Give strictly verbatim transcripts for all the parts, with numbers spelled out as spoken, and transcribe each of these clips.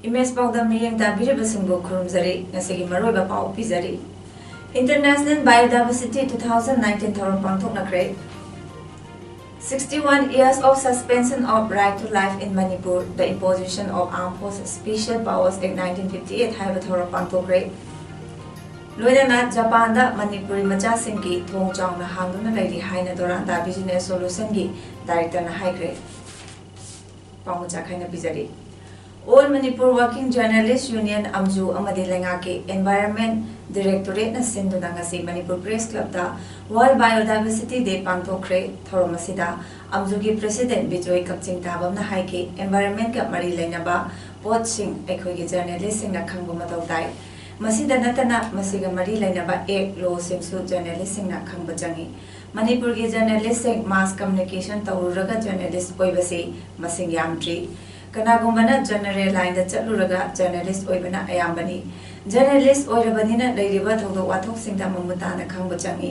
Image ꯄꯥꯎꯗꯝ ꯃꯤꯠꯌꯦꯡ ꯇꯥꯕꯤꯔꯤꯕꯁꯤꯡꯕꯨ ꯈꯨꯔꯨꯝꯖꯔꯤ꯫ ꯉꯁꯤꯒꯤ ꯃꯔꯨꯑꯣꯏꯕ ꯄꯥꯎ ꯄꯤꯖꯔꯤ꯫ International Biodiversity two thousand nineteen ꯊꯧꯔꯝ ꯄꯥꯡꯊꯣꯛꯅꯈ꯭ꯔꯦ꯫ Sixty one years of suspension of right to life in Manipur, the imposition of Armed Forces Special Powers Act nineteen fifty eight ꯍꯥꯏꯕ ꯊꯧꯔꯝ ꯄꯥꯡꯊꯣꯛꯈ꯭ꯔꯦ꯫ ꯂꯣꯏꯅꯅ ꯖꯄꯥꯟꯗ ꯃꯅꯤꯄꯨꯔꯤ ꯃꯆꯥꯁꯤꯡꯒꯤ ꯊꯣꯡ ꯆꯥꯎꯅ ꯍꯥꯡꯗꯨꯅ ꯂꯩꯔꯤ ꯍꯥꯏꯅ ꯗꯣꯔꯥꯟꯗꯥ ꯕꯤꯖꯤꯅꯦꯁ ꯁꯣꯂꯨꯁꯟꯒꯤ ꯗꯥꯏꯔꯦꯛꯇꯔꯅ ꯍꯥꯏꯈ꯭ꯔꯦ꯫ ꯄꯥꯎ ꯃꯆꯥ ꯈꯥꯏꯅ ꯄꯤꯖꯔꯤ꯫ All Manipur Working Journalist Union, ꯑꯝꯖꯨ, ꯑꯃꯗꯤ ꯂꯩꯉꯥꯛꯀꯤ Environment Directorate ꯅ ꯁꯤꯟꯗꯨꯅ ꯉꯁꯤ ꯃꯅꯤꯄꯨꯔ ꯄ꯭ꯔꯦꯁ ꯀ꯭ꯂꯕꯇ World Biodiversity Day ꯄꯥꯡꯊꯣꯛꯈ꯭ꯔꯦ꯫ ꯊꯧꯔꯝ ꯑꯁꯤꯗ ꯑꯝꯖꯨꯒꯤ ꯄ꯭ꯔꯦꯁꯤꯗꯦꯟꯠ ꯕꯤꯖꯣꯏ ꯀꯛꯆꯤꯡ ꯇꯥꯕꯝꯅ ꯍꯥꯏꯈꯤ, ꯏꯟꯚꯥꯏꯔꯟꯃꯦꯟꯠꯀ ꯃꯔꯤ ꯂꯩꯅꯕ ꯄꯣꯠꯁꯤꯡ ꯑꯩꯈꯣꯏꯒꯤ ꯖꯔꯅꯦꯂꯤꯁꯁꯤꯡꯅ ꯈꯪꯕ ꯃꯊꯧ ꯇꯥꯏ꯫ ꯃꯁꯤꯗ ꯅꯠꯇꯅ ꯃꯁꯤꯒ ꯃꯔꯤ ꯂꯩꯅꯕ ꯑꯦꯛ, ꯂꯣꯁꯤꯡꯁꯨ ꯖꯔꯅꯦꯂꯤꯁꯁꯤꯡꯅ ꯈꯪꯕ ꯆꯪꯏ꯫ ꯃꯅꯤꯄꯨꯔꯒꯤ ꯖꯔꯅꯦꯂꯤꯁꯁꯤꯡ ꯃꯥꯁ ꯀꯝꯃ꯭ꯌꯨꯅꯤꯀꯦꯁꯟ ꯇꯧꯔꯨꯔꯒ ꯖꯔꯅꯦꯂꯤꯁ ꯑꯣꯏꯕꯁꯤ ꯃꯁꯤꯡ ꯌꯥꯝꯗ꯭ꯔꯤ꯫ ꯀꯅꯥꯒꯨꯝꯕꯅ ꯖꯦꯅꯔꯦꯜ ꯂꯥꯏꯟꯗ ꯆꯠꯂꯨꯔꯒ ꯖꯔꯅꯦꯂꯤꯁ ꯑꯣꯏꯕꯅ ꯑꯌꯥꯝꯕꯅꯤ꯫ ꯖꯔꯅꯦꯂꯤꯁ ꯑꯣꯏꯔꯕꯅꯤꯅ ꯂꯩꯔꯤꯕ ꯊꯧꯗꯣꯛ ꯋꯥꯊꯣꯛꯁꯤꯡꯗ ꯃꯃꯨꯠ ꯇꯥꯅ ꯈꯪꯕ ꯆꯪꯏ꯫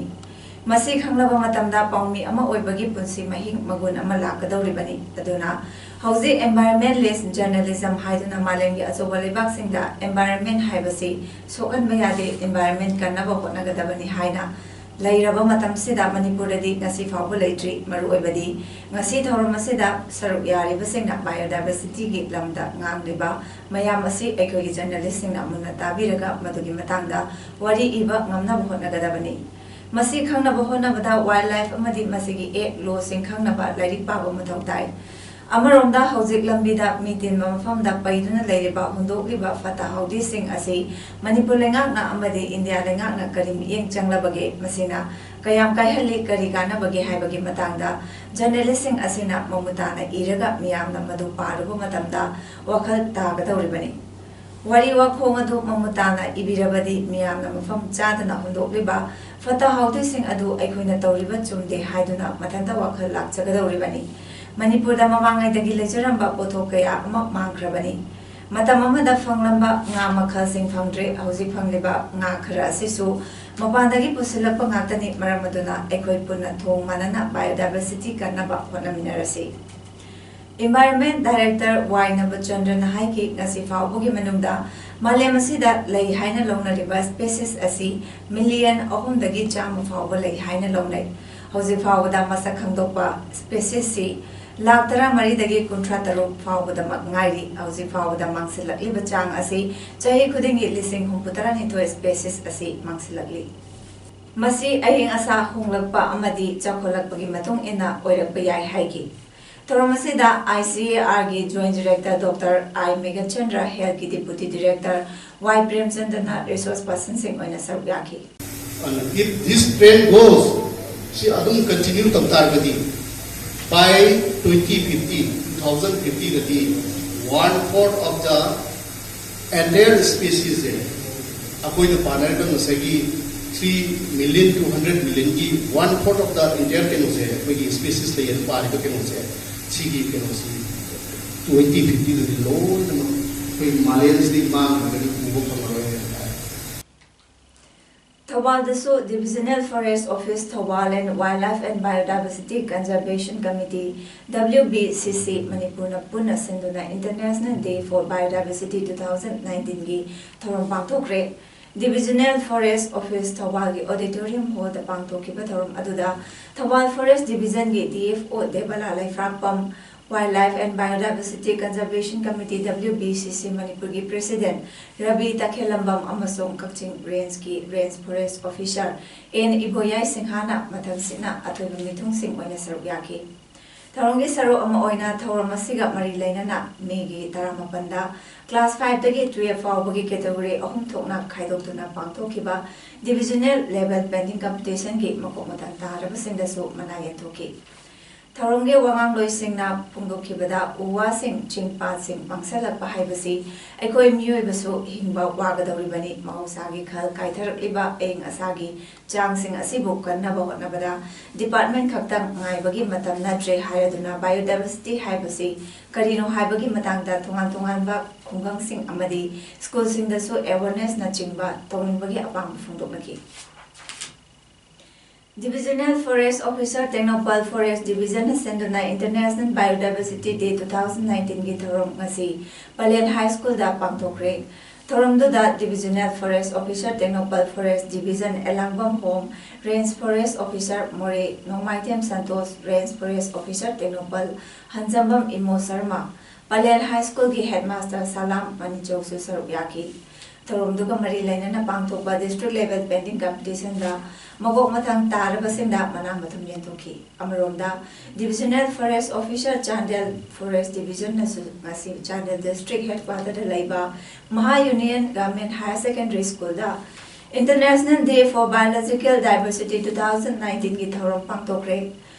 ꯃꯁꯤ ꯈꯪꯂꯕ ꯃꯇꯝꯗ ꯄꯥꯎꯃꯤ ꯑꯃ ꯑꯣꯏꯕꯒꯤ ꯄꯨꯟꯁꯤ ꯃꯍꯤꯡ ꯃꯒꯨꯟ ꯑꯃ ꯂꯥꯛꯀꯗꯧꯔꯤꯕꯅꯤ꯫ ꯑꯗꯨꯅ ꯍꯧꯖꯤꯛ environmentalist journalism ꯍꯥꯏꯗꯨꯅ ꯃꯥꯂꯦꯝꯒꯤ ꯑꯆꯧꯕ ꯂꯩꯕꯥꯛꯁꯤꯡꯗ environment ꯍꯥꯏꯕꯁꯤ ꯁꯣꯛꯍꯟꯕ ꯌꯥꯗꯦ, environment ꯀꯟꯅꯕ ꯍꯣꯠꯅꯒꯗꯕꯅꯤ ꯍꯥꯏꯅ ꯂꯩꯔꯕ ꯃꯇꯝꯁꯤꯗ ꯃꯅꯤꯄꯨꯔꯗꯗꯤ ꯉꯁꯤ ꯐꯥꯎꯕ ꯂꯩꯇ꯭ꯔꯤ꯫ ꯃꯔꯨꯑꯣꯏꯕꯗꯤ ꯉꯁꯤ ꯊꯧꯔꯝ ꯑꯁꯤꯗ ꯁꯔꯨꯛ ꯌꯥꯔꯤꯕꯁꯤꯡꯅ biodiversity ꯒꯤ ꯂꯝꯗ ꯉꯥꯡꯂꯤꯕ ꯃꯌꯥꯝ ꯑꯁꯤ ꯑꯩꯈꯣꯏꯒꯤ ꯖꯔꯅꯦꯂꯤꯁꯁꯤꯡꯅ ꯃꯨꯟꯅ ꯇꯥꯕꯤꯔꯒ ꯃꯗꯨꯒꯤ ꯃꯇꯥꯡꯗ ꯋꯥꯔꯤ ꯏꯕ ꯉꯝꯅꯕ ꯍꯣꯠꯅꯒꯗꯕꯅꯤ꯫ ꯃꯁꯤ ꯈꯪꯅꯕ ꯍꯣꯠꯅꯕꯗ wildlife ꯑꯃꯗꯤ ꯃꯁꯤꯒꯤ ꯑꯦꯛ, ꯂꯣꯁꯤꯡ ꯈꯪꯅꯕ ꯂꯥꯏꯔꯤꯛ ꯄꯥꯕ ꯃꯊꯧ ꯇꯥꯏ꯫ ꯑꯃꯔꯣꯝꯗ ꯍꯧꯖꯤꯛ ꯂꯝꯕꯤꯗ ꯃꯤ ꯇꯤꯟꯕ ꯃꯐꯝꯗ ꯄꯩꯗꯨꯅ ꯂꯩꯔꯤꯕ ꯍꯨꯟꯗꯣꯛꯂꯤꯕ ꯐꯠꯇ ꯍꯥꯎꯗꯤꯁꯤꯡ ꯑꯁꯤ ꯃꯅꯤꯄꯨꯔ ꯂꯩꯉꯥꯛꯅ ꯑꯃꯗꯤ ꯏꯟꯗꯤꯌꯥ ꯂꯩꯉꯥꯛꯅ ꯀꯔꯤ ꯃꯤꯠꯌꯦꯡ ꯆꯪꯂꯕꯒꯦ? ꯃꯁꯤꯅ ꯀꯌꯥꯝ ꯀꯥꯏꯍꯜꯂꯤ, ꯀꯔꯤ ꯀꯥꯟꯅꯕꯒꯦ ꯍꯥꯏꯕꯒꯤ ꯃꯇꯥꯡꯗ ꯖꯔꯅꯦꯂꯤꯁꯁꯤꯡ ꯑꯁꯤꯅ ꯃꯃꯨꯠ ꯇꯥꯅ ꯏꯔꯒ ꯃꯤꯌꯥꯝꯅ ꯃꯗꯨ ꯄꯥꯔꯨꯕ ꯃꯇꯝꯗ ꯋꯥꯈꯜ ꯇꯥꯒꯗꯧꯔꯤꯕꯅꯤ꯫ ꯋꯥꯔꯤ ꯋꯥꯈꯣꯡ ꯑꯗꯨ ꯃꯃꯨꯠ ꯇꯥꯅ ꯏꯕꯤꯔꯕꯗꯤ ꯃꯤꯌꯥꯝꯅ ꯃꯐꯝ ꯆꯥꯗꯅ ꯍꯨꯟꯗꯣꯛꯂꯤꯕ ꯐꯠꯇ ꯍꯥꯎꯗꯤꯁꯤꯡ ꯑꯗꯨ ꯑꯩꯈꯣꯏꯅ ꯇꯧꯔꯤꯕ ꯆꯨꯝꯗꯦ ꯍꯥꯏꯗꯨꯅ ꯃꯊꯟꯇ ꯋꯥꯈꯜ ꯂꯥꯛꯆꯒꯗꯧꯔꯤꯕꯅꯤ꯫ ꯃꯅꯤꯄꯨꯔꯗ ꯃꯃꯥꯡꯉꯩꯗꯒꯤ ꯂꯩꯖꯔꯝꯕ ꯄꯣꯠꯊꯣꯛ ꯀꯌꯥ ꯑꯃ ꯃꯥꯡꯈ꯭ꯔꯕꯅꯤ꯫ ꯃꯇꯝ ꯑꯃꯗ ꯐꯪꯂꯝꯕ ꯉꯥ ꯃꯈꯜꯁꯤꯡ ꯐꯪꯗ꯭ꯔꯦ꯫ ꯍꯧꯖꯤꯛ ꯐꯪꯂꯤꯕ ꯉꯥ ꯈꯔ ꯑꯁꯤꯁꯨ ꯃꯄꯥꯟꯗꯒꯤ ꯄꯨꯁꯤꯜꯂꯛꯄ ꯉꯥꯛꯇꯅꯤ꯫ ꯃꯔꯝ ꯑꯗꯨꯅ ꯑꯩꯈꯣꯏ ꯄꯨꯟꯅ ꯊꯣꯡ ꯃꯥꯟꯅꯅ biodiversity ꯀꯟꯅꯕ ꯍꯣꯠꯅꯃꯤꯟꯅꯔꯁꯤ꯫ Environment Director ꯋꯥꯏ ꯅꯕꯆꯟꯗ꯭ꯔꯅ ꯍꯥꯏꯈꯤ, ꯉꯁꯤ ꯐꯥꯎꯕꯒꯤ ꯃꯅꯨꯡꯗ ꯃꯥꯂꯦꯝ ꯑꯁꯤꯗ ꯂꯩ ꯍꯥꯏꯅ ꯂꯧꯅꯔꯤꯕ species ꯑꯁꯤ ꯃꯤꯂꯤꯌꯟ ꯑꯍꯨꯝꯗꯒꯤ ꯆꯥꯝꯃ ꯐꯥꯎꯕ ꯂꯩ ꯍꯥꯏꯅ ꯂꯧꯅꯩ꯫ ꯍꯧꯖꯤꯛ ꯐꯥꯎꯕꯗ ꯃꯁꯛ ꯈꯪꯗꯣꯛꯄ speciesꯁꯤ ꯂꯥꯈ ꯇꯔꯥꯃꯔꯤꯗꯒꯤ ꯀꯨꯟꯊ꯭ꯔꯥ ꯇꯔꯨꯛ ꯐꯥꯎꯕꯗꯃꯛ ꯉꯥꯏꯔꯤ꯫ ꯍꯧꯖꯤꯛ ꯐꯥꯎꯕꯗ ꯃꯥꯡꯁꯤꯜꯂꯛꯂꯤꯕ ꯆꯥꯡ ꯑꯁꯤ ꯆꯍꯤ ꯈꯨꯗꯤꯡꯒꯤ ꯂꯤꯁꯤꯡ ꯍꯨꯝꯐꯨ ꯇꯔꯥꯅꯤꯊꯣꯏ species ꯑꯁꯤ ꯃꯥꯡꯁꯤꯜꯂꯛꯂꯤ꯫ ꯃꯁꯤ ꯑꯏꯪ ꯑꯁꯥ ꯍꯣꯡꯂꯛꯄ ꯑꯃꯗꯤ ꯆꯥꯎꯈꯠꯂꯛꯄꯒꯤ ꯃꯇꯨꯡ ꯏꯟꯅ ꯑꯣꯏꯔꯛꯄ ꯌꯥꯏ ꯍꯥꯏꯈꯤ꯫ ꯊꯧꯔꯝ ꯑꯁꯤꯗ ICARꯒꯤ Joint Director Doctor I Meghachandra, Healthꯀꯤ Deputy Director Y ꯄ꯭ꯔꯦꯝꯆꯟꯗ꯭ꯔꯅ resource personꯁꯤꯡ ꯑꯣꯏꯅ ꯁꯔꯨꯛ ꯌꯥꯈꯤ꯫ And if this trend goes, ꯁꯤ ꯑꯗꯨꯝ continue ꯇꯧ ꯇꯥꯔꯒꯗꯤ, by twenty fifty, two thousand fiftyꯗꯗꯤ one fourth of the entire speciesꯁꯦ, ꯑꯩꯈꯣꯏꯅ ꯄꯥꯅꯔꯤꯕ ꯉꯁꯥꯏꯒꯤ three million to hundred millionꯒꯤ one fourth of the entire ꯀꯩꯅꯣꯁꯦ, ꯑꯩꯈꯣꯏꯒꯤ species ꯂꯩꯌꯦꯅ ꯄꯥꯔꯤꯕ ꯀꯩꯅꯣꯁꯦ, ꯁꯤꯒꯤ ꯀꯩꯅꯣꯁꯤ twenty fiftyꯗꯗꯤ ꯂꯣꯏꯅꯃꯛ ꯑꯩꯈꯣꯏ ꯃꯥꯂꯦꯝꯁꯤꯗꯒꯤ ꯃꯥꯡꯈ꯭ꯔꯒꯗꯤ ꯎꯕ ꯐꯪꯉꯔꯣꯏ ꯍꯥꯏꯕ ꯇꯥꯔꯦ꯫ ꯊꯧꯕꯥꯜꯗꯁꯨ Divisional Forest Office, Thoubal and Wildlife and Biodiversity Conservation Committee, WBCC, ꯃꯅꯤꯄꯨꯔꯅ ꯄꯨꯟꯅ ꯁꯤꯟꯗꯨꯅ International Day for Biodiversity two thousand nineteenꯒꯤ ꯊꯧꯔꯝ ꯄꯥꯡꯊꯣꯛꯈ꯭ꯔꯦ꯫ Divisional Forest Office ꯊꯧꯕꯥꯜꯒꯤ auditorium hallꯗ ꯄꯥꯡꯊꯣꯛꯈꯤꯕ ꯊꯧꯔꯝ ꯑꯗꯨꯗ Thoubal Forest Divisionꯒꯤ DFO ꯗꯦꯕꯂꯥ ꯂꯩꯐ꯭ꯔꯥꯛꯄꯝ, Wildlife and Biodiversity Conservation Committee, WBCC ꯃꯅꯤꯄꯨꯔꯒꯤ President ꯔꯕꯤ ꯇꯈꯦꯜꯂꯝꯕꯝ ꯑꯃꯁꯨꯡ ꯀꯛꯆꯤꯡ Rangeꯀꯤ Range Forest Officer ꯑꯦꯟ ꯏꯕꯣꯌꯥꯏ ꯁꯤꯡꯍꯥꯅ ꯃꯊꯪꯁꯤꯠꯅ ꯑꯊꯣꯏꯕ ꯃꯤꯊꯨꯡꯁꯤꯡ ꯑꯣꯏꯅ ꯁꯔꯨꯛ ꯌꯥꯈꯤ꯫ ꯊꯧꯔꯝꯒꯤ ꯁꯔꯨꯛ ꯑꯃ ꯑꯣꯏꯅ ꯊꯧꯔꯝ ꯑꯁꯤꯒ ꯃꯔꯤ ꯂꯩꯅꯅ ꯃꯦꯒꯤ ꯇꯔꯥꯃꯥꯄꯟꯗ class fiveꯇꯒꯤ twelve ꯐꯥꯎꯕꯒꯤ category ꯑꯍꯨꯝ ꯊꯣꯛꯅ ꯈꯥꯏꯗꯣꯛꯇꯨꯅ ꯄꯥꯡꯊꯣꯛꯈꯤꯕ divisional level painting competitionꯒꯤ ꯃꯀꯣꯛ ꯃꯊꯪ ꯇꯥꯔꯕꯁꯤꯡꯗꯁꯨ ꯃꯅꯥ ꯌꯦꯟꯊꯣꯛꯈꯤ꯫ ꯊꯧꯔꯝꯒꯤ ꯋꯥꯉꯥꯡꯂꯣꯏꯁꯤꯡꯅ ꯐꯣꯡꯗꯣꯛꯈꯤꯕꯗ, ꯎ ꯋꯥꯁꯤꯡ, ꯆꯤꯡ ꯄꯥꯠꯁꯤꯡ ꯃꯥꯡꯁꯤꯜꯂꯛꯄ ꯍꯥꯏꯕꯁꯤ ꯑꯩꯈꯣꯏ ꯃꯤꯑꯣꯏꯕꯁꯨ ꯍꯤꯡꯕ ꯋꯥꯒꯗꯧꯔꯤꯕꯅꯤ꯫ ꯃꯍꯧꯁꯥꯒꯤ ꯈꯜ ꯀꯥꯏꯊꯔꯛꯂꯤꯕ ꯑꯏꯪ ꯑꯁꯥꯒꯤ ꯆꯥꯡꯁꯤꯡ ꯑꯁꯤꯕꯨ ꯀꯟꯅꯕ ꯍꯣꯠꯅꯕꯗ department ꯈꯛꯇꯪ ꯉꯥꯏꯕꯒꯤ ꯃꯇꯝ ꯅꯠꯇ꯭ꯔꯦ ꯍꯥꯏꯔꯗꯨꯅ, biodiversity ꯍꯥꯏꯕꯁꯤ ꯀꯔꯤꯅꯣ ꯍꯥꯏꯕꯒꯤ ꯃꯇꯥꯡꯗ ꯇꯣꯉꯥꯟ ꯇꯣꯉꯥꯟꯕ ꯈꯨꯡꯒꯪꯁꯤꯡ ꯑꯃꯗꯤ ꯁ꯭ꯀꯨꯜꯁꯤꯡꯗꯁꯨ awareness ꯅꯆꯤꯡꯕ ꯇꯧꯅꯤꯡꯕꯒꯤ ꯑꯄꯥꯝꯕ ꯐꯣꯡꯗꯣꯛꯅꯈꯤ꯫ Divisional Forest Officer Tengnoupal Forest Division ꯅ ꯁꯤꯟꯗꯨꯅ International Biodiversity Day two thousand nineteen ꯒꯤ ꯊꯧꯔꯝ ꯉꯁꯤ ꯄꯂꯦꯜ High School ꯗ ꯄꯥꯡꯊꯣꯛꯈ꯭ꯔꯦ꯫ ꯊꯧꯔꯝꯗꯨꯗ Divisional Forest Officer Tengnoupal Forest Division Elangbam Hom, Range Forest Officer ꯃꯣꯔꯦ ꯅꯣꯡꯃꯥꯏꯊꯦꯝ Santosh, Range Forest Officer Tengnoupal ꯍꯟꯖꯝꯕꯝ Imo Sharma, Pallel High School ꯒꯤ headmaster ꯁꯂꯥꯝ ꯃꯅꯤꯆꯧꯁꯨ ꯁꯔꯨꯛ ꯌꯥꯈꯤ꯫ ꯊꯧꯔꯝꯗꯨꯒ ꯃꯔꯤ ꯂꯩꯅꯅ ꯄꯥꯡꯊꯣꯛꯄ district level painting competition ꯗ ꯃꯀꯣꯛ ꯃꯊꯪ ꯇꯥꯔꯕꯁꯤꯡꯗ ꯃꯅꯥ ꯃꯊꯨꯝ ꯌꯦꯟꯊꯣꯛꯈꯤ꯫ ꯑꯃꯔꯣꯝꯗ, Divisional Forest Officer Chandel Forest Division ꯅꯁꯨ ꯉꯁꯤ ꯆꯥꯟꯗꯦꯜ district headquarter ꯗ ꯂꯩꯕ ꯃꯍꯥ Union Government Higher Secondary School the International Day for Biological Diversity two thousand nineteen ꯒꯤ ꯊꯧꯔꯝ ꯄꯥꯡꯊꯣꯛꯈ꯭ꯔꯦ꯫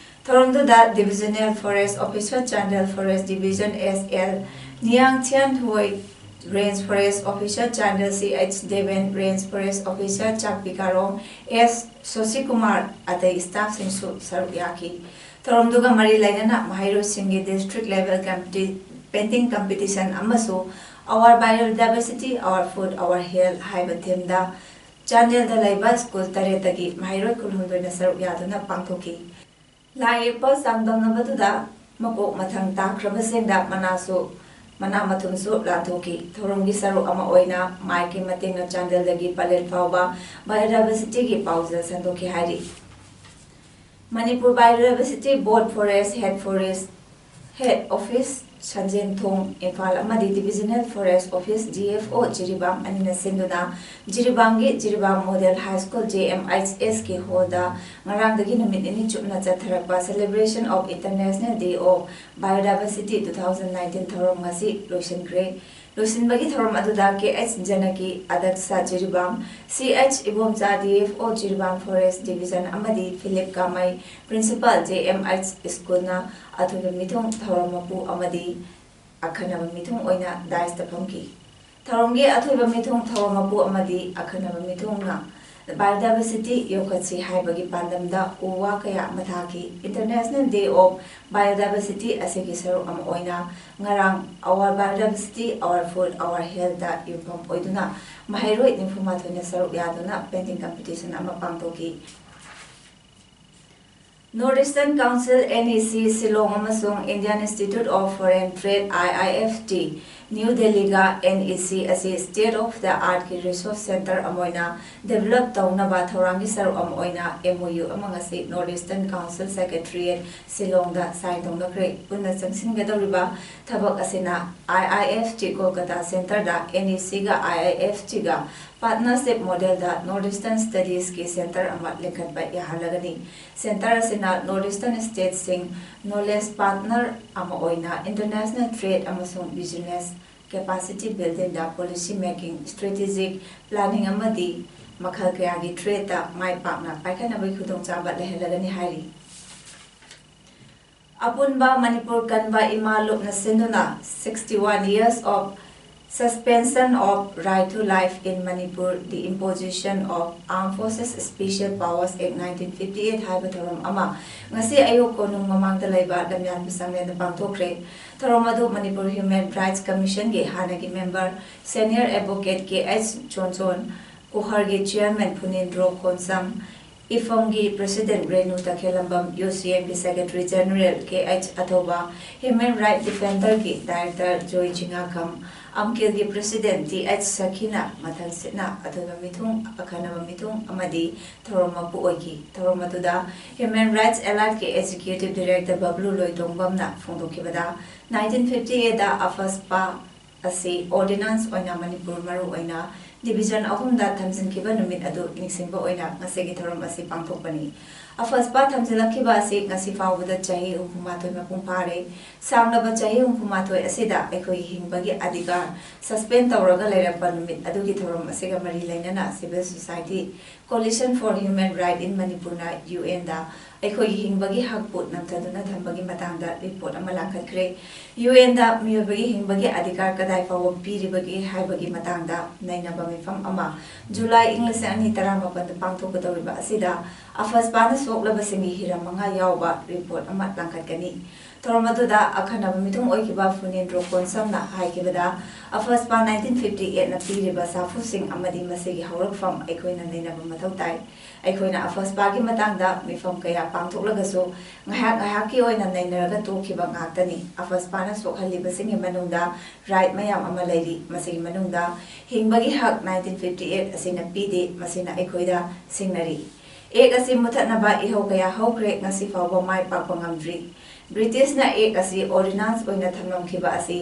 ꯊꯧꯔꯝꯗꯨꯗ Divisional Forest Officer Chandel Forest Division S L ꯅꯤꯌꯥꯡꯊꯤꯌꯥꯟ ꯍꯣꯏ, Range Forest Officer Chandel C H Deben, Range Forest Officer ꯆꯥꯛꯄꯤ ꯀꯥꯔꯣꯡ S ꯁꯣꯁꯤꯀꯨꯃꯥꯔ, ꯑꯇꯩ staff ꯁꯤꯡꯁꯨ ꯁꯔꯨꯛ ꯌꯥꯈꯤ꯫ ꯊꯧꯔꯝꯗꯨꯒ ꯃꯔꯤ ꯂꯩꯅꯅ ꯃꯍꯩꯔꯣꯏꯁꯤꯡꯒꯤ district level competi-, painting competition ꯑꯃꯁꯨ Our Biodiversity, Our Food, Our Health ꯍꯥꯏꯕ theme ꯗ ꯆꯥꯟꯗꯦꯜꯗ ꯂꯩꯕ ꯁ꯭ꯀꯨꯜ ꯇꯔꯦꯠꯇꯒꯤ ꯃꯍꯩꯔꯣꯏ ꯀꯨꯟꯍꯨꯝꯗꯣꯏꯅ ꯁꯔꯨꯛ ꯌꯥꯗꯨꯅ ꯄꯥꯡꯊꯣꯛꯈꯤ꯫ ꯂꯥꯏ ꯌꯦꯛꯄ ꯆꯥꯡꯗꯝꯅꯕꯗꯨꯗ ꯃꯀꯣꯛ ꯃꯊꯪ ꯇꯥꯈ꯭ꯔꯕꯁꯤꯡꯗ ꯃꯅꯥꯁꯨ, ꯃꯅꯥ ꯃꯊꯨꯝꯁꯨ ꯂꯥꯟꯊꯣꯛꯈꯤ꯫ ꯊꯧꯔꯝꯒꯤ ꯁꯔꯨꯛ ꯑꯃ ꯑꯣꯏꯅ ꯃꯥꯏꯛꯀꯤ ꯃꯇꯦꯡꯅ ꯆꯥꯟꯗꯦꯜꯗꯒꯤ ꯄꯂꯦꯟ ꯐꯥꯎꯕ biodiversity ꯒꯤ ꯄꯥꯎꯖꯦꯜ ꯁꯟꯗꯣꯛꯈꯤ ꯍꯥꯏꯔꯤ꯫ Manipur Biodiversity Board Forest Head Forest, Head Office ꯁꯟꯖꯦꯟꯊꯣꯡ, Imphal ꯑꯃꯗꯤ Divisional Forest Office D F O Jiribam ꯑꯅꯤꯅ ꯁꯤꯟꯗꯨꯅ ꯖꯤꯔꯤꯕꯥꯝꯒꯤ Jiribam Model High School J M H S ꯀꯤ hall ꯗ ꯉꯔꯥꯡꯗꯒꯤ ꯅꯨꯃꯤꯠ ꯅꯤꯅꯤ ꯆꯨꯞꯅ ꯆꯠꯊꯔꯛꯄ Celebration of International Day of Biodiversity two thousand nineteen ꯊꯧꯔꯝ ꯉꯁꯤ ꯂꯣꯏꯁꯤꯟꯈ꯭ꯔꯦ꯫ ꯂꯣꯏꯁꯤꯟꯕꯒꯤ ꯊꯧꯔꯝ ꯑꯗꯨꯗ ꯀꯦ ꯑꯩꯆ ꯖꯅꯀꯤ, ꯑꯗꯛꯁ ꯖꯤꯔꯤꯕꯥꯝ, ꯁꯤ H Ibomcha, D F O Jiribam forest division ꯑꯃꯗꯤ Philip Kamei, principal, J M H ꯁ꯭ꯀꯨꯜꯅ ꯑꯊꯣꯏꯕ ꯃꯤꯊꯨꯡ, ꯊꯧꯔꯝ ꯃꯄꯨ ꯑꯃꯗꯤ ꯑꯈꯟꯅꯕ ꯃꯤꯊꯨꯡ ꯑꯣꯏꯅ ꯗꯥꯏꯁꯇ ꯐꯝꯈꯤ꯫ ꯊꯧꯔꯝꯒꯤ ꯑꯊꯣꯏꯕ ꯃꯤꯊꯨꯡ, ꯊꯧꯔꯝ ꯃꯄꯨ ꯑꯃꯗꯤ ꯑꯈꯟꯅꯕ ꯃꯤꯊꯨꯡꯅ Biodiversity ꯌꯣꯛꯈꯠꯁꯤ ꯍꯥꯏꯕꯒꯤ ꯄꯥꯟꯗꯝꯗ ꯎ ꯋꯥ ꯀꯌꯥ ꯑꯃ ꯊꯥꯈꯤ꯫ International Day of Biodiversity ꯑꯁꯤꯒꯤ ꯁꯔꯨꯛ ꯑꯃ ꯑꯣꯏꯅ ꯉꯔꯥꯡ Our Biodiversity, Our Food, Our Healthꯇ ꯌꯨꯝꯐꯝ ꯑꯣꯏꯗꯨꯅ ꯃꯍꯩꯔꯣꯏ ꯅꯤꯐꯨ ꯃꯥꯊꯣꯏꯅ ꯁꯔꯨꯛ ꯌꯥꯗꯨꯅ painting competition ꯑꯃ ꯄꯥꯡꯊꯣꯛꯈꯤ꯫ North Eastern Council, N E C, Shillong ꯑꯃꯁꯨꯡ Indian Institute of Foreign Trade, I I F T, new ꯗꯦꯜꯂꯤꯒ N E C ꯑꯁꯤ state of the artꯀꯤ resource centre ꯑꯃ ꯑꯣꯏꯅ develop ꯇꯧꯅꯕ ꯊꯧꯔꯥꯡꯒꯤ ꯁꯔꯨꯛ ꯑꯃ ꯑꯣꯏꯅ M O U ꯑꯃ ꯉꯁꯤ North Eastern Council Secretariat ꯁꯤꯂꯣꯡꯗ sign ꯇꯧꯅꯈ꯭ꯔꯦ꯫ ꯄꯨꯟꯅ ꯆꯪꯁꯤꯟꯒꯗꯧꯔꯤꯕ ꯊꯕꯛ ꯑꯁꯤꯅ I I F T Kolkata centreꯗ N E Cꯒ I I F Tꯒ partnership modelꯗ North Eastern Studiesꯀꯤ centre ꯑꯃ ꯂꯤꯡꯈꯠꯄ ꯌꯥꯍꯜꯂꯒꯅꯤ꯫ Centre ꯑꯁꯤꯅ North Eastern stateꯁꯤꯡ knowledge partner ꯑꯃ ꯑꯣꯏꯅ international trade ꯑꯃꯁꯨꯡ business capacity buildingꯗ policy making, strategic planning ꯑꯃꯗꯤ ꯃꯈꯜ ꯀꯌꯥꯒꯤ threatꯇ ꯃꯥꯏ ꯄꯥꯛꯅ ꯄꯥꯏꯈꯠꯅꯕꯒꯤ ꯈꯨꯗꯣꯡꯆꯥꯕ ꯂꯩꯍꯜꯂꯒꯅꯤ ꯍꯥꯏꯔꯤ꯫ ꯑꯄꯨꯟꯕ ꯃꯅꯤꯄꯨꯔ ꯀꯟꯕ ꯏꯃꯥ ꯂꯨꯞꯅ ꯁꯤꯟꯗꯨꯅ sixty one years of suspension of right to life in Manipur, the imposition of Armed Forces Special Powers Act nineteen fifty eight ꯍꯥꯏꯕ ꯊꯧꯔꯝ ꯑꯃ ꯉꯁꯤ ꯑꯌꯨꯛ ꯀꯣꯅꯨꯡ ꯃꯃꯥꯡꯗ ꯂꯩꯕ ꯂꯝꯌꯥꯟꯕ ꯆꯥꯛꯂꯦꯟꯗ ꯄꯥꯡꯊꯣꯛꯈ꯭ꯔꯦ꯫ ꯊꯧꯔꯝ ꯑꯗꯨ ꯃꯅꯤꯄꯨꯔ Human Rights Commissionꯒꯤ ꯍꯥꯟꯅꯒꯤ member, senior advocate K H Chonchon, ꯀꯨꯍꯔꯒꯤ chairman ꯐꯨꯅꯤꯟꯗ꯭ꯔꯣ ꯈꯣꯟꯁꯝ, ꯏꯐꯝꯒꯤ president Renu Takhellambam, U C Mꯒꯤ secretary general K H Athouba, human right defenderꯒꯤ director ꯖꯣꯏ ꯆꯤꯉꯥꯈꯝ, ꯑꯝꯀꯤꯜꯒꯤ president ꯇꯤ ꯑꯩꯆ ꯁꯈꯤꯅ ꯃꯊꯪꯁꯤꯠꯅ ꯑꯊꯣꯏꯕ ꯃꯤꯊꯨꯡ, ꯑꯈꯟꯅꯕ ꯃꯤꯊꯨꯡ ꯑꯃꯗꯤ ꯊꯧꯔꯝ ꯃꯄꯨ ꯑꯣꯏꯈꯤ꯫ ꯊꯧꯔꯝ ꯑꯗꯨꯗ Human Rights Alertꯀꯤ executive director ꯕꯕ꯭ꯂꯨ ꯂꯣꯏꯇꯣꯡꯕꯝꯅ ꯐꯣꯡꯗꯣꯛꯈꯤꯕꯗ, nineteen fifty eightꯇ ꯑꯐꯁꯄꯥ ꯑꯁꯤ ordinance ꯑꯣꯏꯅ ꯃꯅꯤꯄꯨꯔ ꯃꯔꯨꯑꯣꯏꯅ ꯗꯤꯕꯤꯖꯟ ꯑꯍꯨꯝꯗ ꯊꯝꯖꯤꯟꯈꯤꯕ ꯅꯨꯃꯤꯠ ꯑꯗꯨ ꯅꯤꯡꯁꯤꯡꯕ ꯑꯣꯏꯅ ꯉꯁꯤꯒꯤ ꯊꯧꯔꯝ ꯑꯁꯤ ꯄꯥꯡꯊꯣꯛꯄꯅꯤ꯫ ꯑꯐꯁꯄꯥ ꯊꯝꯖꯤꯜꯂꯛꯈꯤꯕ ꯑꯁꯤ ꯉꯁꯤ ꯐꯥꯎꯕꯗ ꯆꯍꯤ ꯍꯨꯝꯐꯨ ꯃꯥꯊꯣꯏ ꯃꯄꯨꯡ ꯐꯥꯔꯦ꯫ ꯁꯥꯡꯂꯕ ꯆꯍꯤ ꯍꯨꯝꯐꯨ ꯃꯥꯊꯣꯏ ꯑꯁꯤꯗ ꯑꯩꯈꯣꯏꯒꯤ ꯍꯤꯡꯕꯒꯤ ꯑꯙꯤꯀꯥꯔ ꯁꯁꯄꯦꯟ ꯇꯧꯔꯒ ꯂꯩꯔꯛꯄ ꯅꯨꯃꯤꯠ ꯑꯗꯨꯒꯤ ꯊꯧꯔꯝ ꯑꯁꯤꯒ ꯃꯔꯤ ꯂꯩꯅꯅ civil society Coalition for Human Right in Manipurꯅ UNꯗ ꯑꯩꯈꯣꯏꯒꯤ ꯍꯤꯡꯕꯒꯤ ꯍꯛꯄꯨ ꯅꯝꯊꯗꯨꯅ ꯊꯝꯕꯒꯤ ꯃꯇꯥꯡꯗ ꯔꯤꯄꯣꯔꯠ ꯑꯃ ꯂꯥꯡꯈꯠꯈ꯭ꯔꯦ꯫ UNꯗ ꯃꯤꯑꯣꯏꯕꯒꯤ ꯍꯤꯡꯕꯒꯤ ꯑꯙꯤꯀꯥꯔ ꯀꯗꯥꯏ ꯐꯥꯎꯕ ꯄꯤꯔꯤꯕꯒꯦ ꯍꯥꯏꯕꯒꯤ ꯃꯇꯥꯡꯗ ꯅꯩꯅꯕ ꯃꯤꯐꯝ ꯑꯃ ꯖꯨꯂꯥꯏ ꯏꯪ ꯂꯤꯁꯤꯡ ꯑꯅꯤ ꯇꯔꯥꯃꯥꯄꯟꯗ ꯄꯥꯡꯊꯣꯛꯀꯗꯧꯔꯤꯕ ꯑꯁꯤꯗ ꯑꯐꯁꯄꯥꯅ ꯁꯣꯛꯂꯕꯁꯤꯡꯒꯤ ꯍꯤꯔꯝ ꯃꯉꯥ ꯌꯥꯎꯕ ꯔꯤꯄꯣꯔꯠ ꯑꯃ ꯂꯥꯡꯈꯠꯀꯅꯤ꯫ ꯊꯧꯔꯝ ꯑꯗꯨꯗ ꯑꯈꯟꯅꯕ ꯃꯤꯊꯨꯡ ꯑꯣꯏꯈꯤꯕ ꯐꯨꯅꯦꯟꯗ꯭ꯔꯣ ꯀꯣꯟꯁꯝꯅ ꯍꯥꯏꯈꯤꯕꯗ, ꯑꯐꯁꯄꯥ nineteen fifty eightꯅ ꯄꯤꯔꯤꯕ ꯁꯥꯐꯨꯁꯤꯡ ꯑꯃꯗꯤ ꯃꯁꯤꯒꯤ ꯍꯧꯔꯛꯐꯝ ꯑꯩꯈꯣꯏꯅ ꯅꯩꯅꯕ ꯃꯊꯧ ꯇꯥꯏ꯫ ꯑꯩꯈꯣꯏꯅ ꯑꯐꯁꯄꯥꯒꯤ ꯃꯇꯥꯡꯗ ꯃꯤꯐꯝ ꯀꯌꯥ ꯄꯥꯡꯊꯣꯛꯂꯒꯁꯨ ꯉꯥꯏꯍꯥꯛ ꯉꯥꯏꯍꯥꯛꯀꯤ ꯑꯣꯏꯅ ꯅꯩꯅꯔꯒ ꯇꯣꯛꯈꯤꯕ ꯉꯥꯛꯇꯅꯤ꯫ ꯑꯐꯁꯄꯥꯅ ꯁꯣꯛꯍꯜꯂꯤꯕꯁꯤꯡꯒꯤ ꯃꯅꯨꯡꯗ right ꯃꯌꯥꯝ ꯑꯃ ꯂꯩꯔꯤ꯫ ꯃꯁꯤꯒꯤ ꯃꯅꯨꯡꯗ ꯍꯤꯡꯕꯒꯤ ꯍꯛ nineteen fifty eight ꯑꯁꯤꯅ ꯄꯤꯗꯦ꯫ ꯃꯁꯤꯅ ꯑꯩꯈꯣꯏꯗ ꯁꯤꯡꯅꯔꯤ꯫ ꯑꯦꯛ ꯑꯁꯤ ꯃꯨꯊꯠꯅꯕ ꯏꯍꯧ ꯀꯌꯥ ꯍꯧꯈ꯭ꯔꯦ, ꯉꯁꯤ ꯐꯥꯎꯕ ꯃꯥꯏ ꯄꯥꯛꯄ ꯉꯝꯗ꯭ꯔꯤ꯫ ꯕ꯭ꯔꯤꯇꯤꯁꯅ ꯑꯦꯛ ꯑꯁꯤ ordinance ꯑꯣꯏꯅ ꯊꯝꯂꯝꯈꯤꯕ ꯑꯁꯤ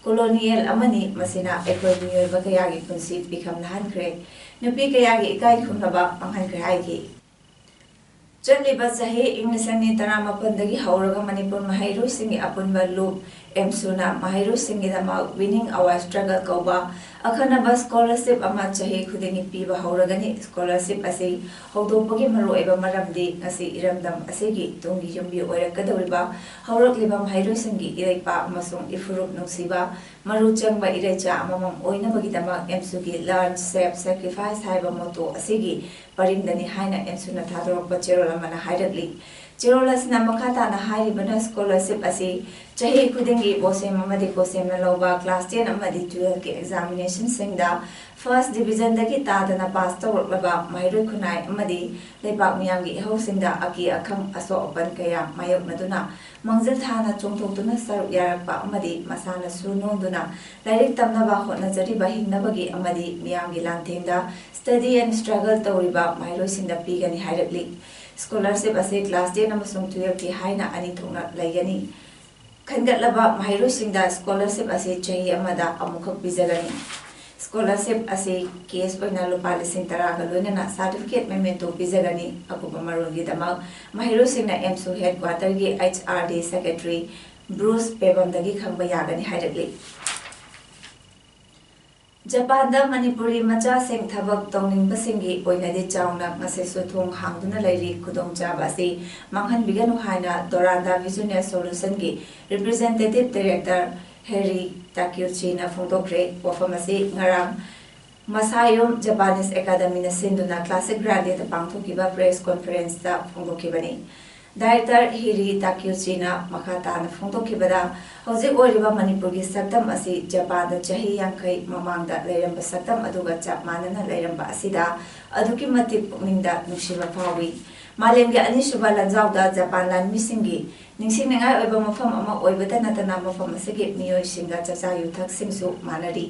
colonial ꯑꯃꯅꯤ꯫ ꯃꯁꯤꯅ ꯑꯩꯈꯣꯏ ꯃꯤꯑꯣꯏꯕ ꯀꯌꯥꯒꯤ ꯄꯨꯟꯁꯤ ꯄꯤꯈꯝꯅꯍꯟꯈ꯭ꯔꯦ, ꯅꯨꯄꯤ ꯀꯌꯥꯒꯤ ꯏꯀꯥꯏ ꯈꯨꯝꯅꯕ ꯃꯥꯡꯍꯟꯈ꯭ꯔꯦ ꯍꯥꯏꯈꯤ꯫ ꯆꯠꯂꯤꯕ ꯆꯍꯤ ꯏꯪ ꯂꯤꯁꯤꯡ ꯑꯅꯤ ꯇꯔꯥꯃꯥꯄꯟꯗꯒꯤ ꯍꯧꯔꯒ ꯃꯅꯤꯄꯨꯔ ꯃꯍꯩꯔꯣꯏꯁꯤꯡꯒꯤ ꯑꯄꯨꯟꯕ ꯂꯨꯞ ꯑꯦꯝꯁꯨꯅ ꯃꯍꯩꯔꯣꯏꯁꯤꯡꯒꯤꯗꯃꯛ Winning Our Struggle ꯀꯧꯕ ꯑꯈꯟꯅꯕ scholarship ꯑꯃ ꯆꯍꯤ ꯈꯨꯗꯤꯡꯒꯤ ꯄꯤꯕ ꯍꯧꯔꯒꯅꯤ꯫ Scholarship ꯑꯁꯤ ꯍꯧꯗꯣꯛꯄꯒꯤ ꯃꯔꯨꯑꯣꯏꯕ ꯃꯔꯝꯗꯤ ꯉꯁꯤ ꯏꯔꯝꯗꯝ ꯑꯁꯤꯒꯤ ꯇꯨꯡꯒꯤ ꯌꯨꯝꯕꯤ ꯑꯣꯏꯔꯛꯀꯗꯧꯔꯤꯕ ꯍꯧꯔꯛꯂꯤꯕ ꯃꯍꯩꯔꯣꯏꯁꯤꯡꯒꯤ ꯏꯔꯩꯄꯥꯛ ꯑꯃꯁꯨꯡ ꯏꯐꯨꯔꯨꯞ ꯅꯨꯡꯁꯤꯕ, ꯃꯔꯨ ꯆꯪꯕ ꯏꯔꯩꯆꯥ ꯑꯃꯃꯝ ꯑꯣꯏꯅꯕꯒꯤꯗꯃꯛ ꯑꯦꯝꯁꯨꯒꯤ Learn, Save, Sacrifice ꯍꯥꯏꯕ motto ꯑꯁꯤꯒꯤ ꯄꯔꯤꯡꯗꯅꯤ ꯍꯥꯏꯅ ꯑꯦꯝꯁꯨꯅ ꯊꯥꯗꯣꯔꯛꯄ ꯆꯦꯔꯣꯜ ꯑꯃꯅ ꯍꯥꯏꯔꯛꯂꯤ꯫ ꯆꯦꯔꯣꯜ ꯑꯁꯤꯅ ꯃꯈꯥ ꯇꯥꯅ ꯍꯥꯏꯔꯤꯕꯅ, scholarship ꯑꯁꯤ ꯆꯍꯤ ꯈꯨꯗꯤꯡꯒꯤ ꯕꯣꯁꯦꯝ ꯑꯃꯗꯤ ꯀꯣꯁꯦꯝꯅ ꯂꯧꯕ class ten ꯑꯃꯗꯤ twelveꯀꯤ examinationꯁꯤꯡꯗ first divisionꯗꯒꯤ ꯇꯥꯗꯅ pass ꯇꯧꯔꯛꯂꯕ ꯃꯍꯩꯔꯣꯏ ꯈꯨꯟꯅꯥꯏ ꯑꯃꯗꯤ ꯂꯩꯕꯥꯛ ꯃꯤꯌꯥꯝꯒꯤ ꯏꯍꯧꯁꯤꯡꯗ ꯑꯀꯤ ꯑꯈꯪ ꯑꯁꯣꯛ ꯑꯄꯟ ꯀꯌꯥ ꯃꯥꯌꯣꯛꯅꯗꯨꯅ ꯃꯥꯡꯖꯤꯜ ꯊꯥꯅ ꯆꯣꯡꯊꯣꯛꯇꯨꯅ ꯁꯔꯨꯛ ꯌꯥꯔꯛꯄ ꯑꯃꯗꯤ ꯃꯁꯥꯅ ꯁꯨ ꯅꯣꯝꯗꯨꯅ ꯂꯥꯏꯔꯤꯛ ꯇꯝꯅꯕ ꯍꯣꯠꯅꯖꯔꯤꯕ ꯍꯤꯡꯅꯕꯒꯤ ꯑꯃꯗꯤ ꯃꯤꯌꯥꯝꯒꯤ ꯂꯥꯟꯊꯦꯡꯗ study and struggle ꯇꯧꯔꯤꯕ ꯃꯍꯩꯔꯣꯏꯁꯤꯡꯗ ꯄꯤꯒꯅꯤ ꯍꯥꯏꯔꯛꯂꯤ꯫ Scholarship ꯑꯁꯤ class ten ꯑꯃꯁꯨꯡ twelveꯀꯤ ꯍꯥꯏꯅ ꯑꯅꯤ ꯊꯣꯛꯅ ꯂꯩꯒꯅꯤ꯫ ꯈꯟꯒꯠꯂꯕ ꯃꯍꯩꯔꯣꯏꯁꯤꯡꯗ scholarship ꯑꯁꯤ ꯆꯍꯤ ꯑꯃꯗ ꯑꯃꯨꯛꯈꯛ ꯄꯤꯖꯒꯅꯤ꯫ ꯁ꯭ꯀꯣꯂꯔꯁꯤꯞ ꯑꯁꯤ ꯀꯦꯁ ꯑꯣꯏꯅ ꯂꯨꯄꯥ ꯂꯤꯁꯤꯡ ꯇꯔꯥꯒ ꯂꯣꯏꯅꯅ ꯁꯥꯔꯇꯤꯐꯤꯀꯦꯠ ꯃꯦꯃꯦꯟꯇꯣ ꯄꯤꯖꯒꯅꯤ꯫ ꯑꯀꯨꯞꯄ ꯃꯔꯣꯜꯒꯤꯗꯃꯛ ꯃꯍꯩꯔꯣꯏꯁꯤꯡꯅ ꯑꯦꯝꯁꯨ ꯍꯦꯗꯀ꯭ꯋꯥꯇꯔꯒꯤ H R D secretary Bruce ꯄꯦꯕꯝꯗꯒꯤ ꯈꯪꯕ ꯌꯥꯒꯅꯤ ꯍꯥꯏꯔꯛꯂꯤ꯫ ꯖꯄꯥꯟꯗ ꯃꯅꯤꯄꯨꯔꯤ ꯃꯆꯥꯁꯤꯡ ꯊꯕꯛ ꯇꯧꯅꯤꯡꯕꯁꯤꯡꯒꯤ ꯑꯣꯏꯅꯗꯤ ꯆꯥꯎꯅ ꯉꯁꯤꯁꯨ ꯊꯣꯡ ꯍꯥꯡꯗꯨꯅ ꯂꯩꯔꯤ꯫ ꯈꯨꯗꯣꯡꯆꯥꯕ ꯑꯁꯤ ꯃꯥꯡꯍꯟꯕꯤꯒꯅꯨ ꯍꯥꯏꯅ ꯗꯣꯔꯥꯟꯗꯥ ꯕꯤꯖꯤꯅꯦꯁ ꯁꯣꯂꯨꯁꯟꯒꯤ ꯔꯤꯄ꯭ꯔꯖꯦꯟꯇꯦꯇꯤꯚ ꯗꯥꯏꯔꯦꯛꯇꯔ ꯍꯦꯔꯤ ꯇꯥꯀ꯭ꯌꯨꯆꯤꯅ ꯐꯣꯡꯗꯣꯛꯈ꯭ꯔꯦ꯫ ꯋꯥꯐꯝ ꯑꯁꯤ ꯉꯔꯥꯡ ꯃꯁꯥꯌꯨꯝ ꯖꯄꯥꯅꯤꯁ ꯑꯦꯀꯥꯗꯃꯤꯅ ꯁꯤꯟꯗꯨꯅ ꯀ꯭ꯂꯥꯁꯤꯛ ꯒ꯭ꯔꯥꯟꯗꯦꯗ ꯄꯥꯡꯊꯣꯛꯈꯤꯕ ꯄ꯭ꯔꯦꯁ ꯀꯣꯟꯐꯔꯦꯟꯁꯇ ꯐꯣꯡꯗꯣꯛꯈꯤꯕꯅꯤ꯫ ꯗꯥꯏꯔꯦꯛꯇꯔ ꯍꯤꯔꯤ ꯇꯥꯀ꯭ꯌꯨꯆꯤꯅ ꯃꯈꯥ ꯇꯥꯅ ꯐꯣꯡꯗꯣꯛꯈꯤꯕꯗ, ꯍꯧꯖꯤꯛ ꯑꯣꯏꯔꯤꯕ ꯃꯅꯤꯄꯨꯔꯒꯤ ꯁꯛꯇꯝ ꯑꯁꯤ ꯖꯄꯥꯟꯗ ꯆꯍꯤ ꯌꯥꯡꯈꯩ ꯃꯃꯥꯡꯗ ꯂꯩꯔꯝꯕ ꯁꯛꯇꯝ ꯑꯗꯨꯒ ꯆꯞ ꯃꯥꯟꯅꯅ ꯂꯩꯔꯝꯕ ꯑꯁꯤꯗ ꯑꯗꯨꯛꯀꯤ ꯃꯇꯤꯛ ꯄꯨꯛꯅꯤꯡꯗ ꯅꯨꯡꯁꯤꯕ ꯐꯥꯎꯏ꯫ ꯃꯥꯂꯦꯝꯒꯤ ꯑꯅꯤꯁꯨꯕ ꯂꯥꯟꯖꯥꯎꯗ ꯖꯄꯥꯟ ꯂꯥꯟꯃꯤꯁꯤꯡꯒꯤ ꯅꯤꯡꯁꯤꯡꯅꯤꯡꯉꯥꯏ ꯑꯣꯏꯕ ꯃꯐꯝ ꯑꯃ ꯑꯣꯏꯕꯇ ꯅꯠꯇꯅ, ꯃꯐꯝ ꯑꯁꯤꯒꯤ ꯃꯤꯑꯣꯏꯁꯤꯡꯒ ꯆꯥꯛꯆꯥ ꯌꯨꯊꯛꯁꯤꯡꯁꯨ ꯃꯥꯟꯅꯔꯤ꯫